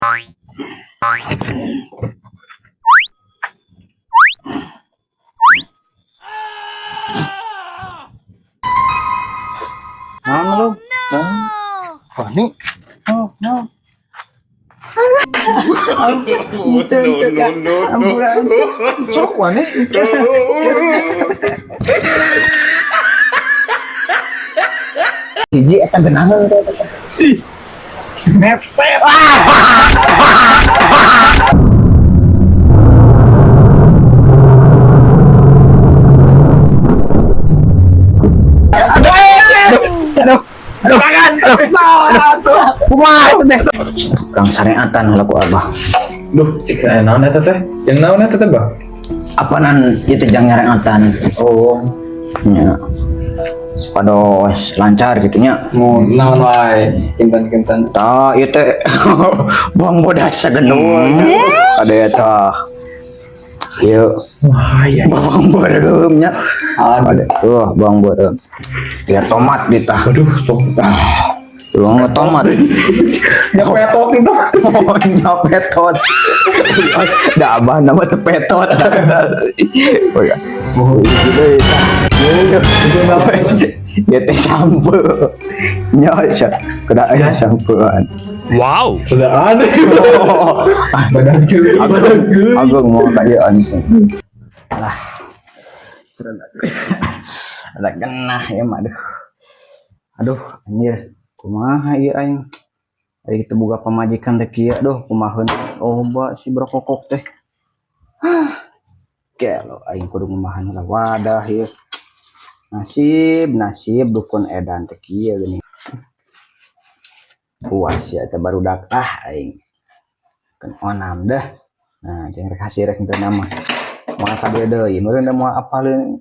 Naon lu? Wah, nih. Oh, no. No, no, no, no. Sok wani. Hiji eta genaheun teh eta. Mepet. Aduh. Aduh. Aduh. Kumaha itu teh? Kang sareatan heula ku Abah. Duh, cik aya naon eta teh? Jeung naon eta teh, Bah? Apanan itu jang nyareatan? Oh, Nya. Supados lancar gitu nya. mau naon wae, kintan-kintan. Tah, ieu teh buang bodas sagenul. Ada ya tah. Ieu Wah, iya. bawang beureum nya. Aduh. Ada tuh bawang beureum. Ya tomat di tah. Aduh, tuh. Bawang tomat. Ya petot itu. Oh, nyapetot. Da abah nama teh petot. Oh ya. Oh, Gitu ya. Itu ya teh sampo. Nya kuda aya sampoan. Wow. Sudah ada. Badan cuy. Agung, agung mau kayak anjing. Lah. Ada genah ya mah aduh. Aduh, anjir. Kumaha ieu aing? Ari kitu boga pamajikan teh kieu aduh, kumaheun loba si brokokok teh. Hah. Gelo aing kudu ngumahan heula wadah ieu. Nasib, nasib dukun edan teh kieu geuning. Puas ya teh barudak ah aing. Kan onam dah. Nah, jeung rek hasirek teu nama. Moal ka dieu deui, meureun da moal apaleun.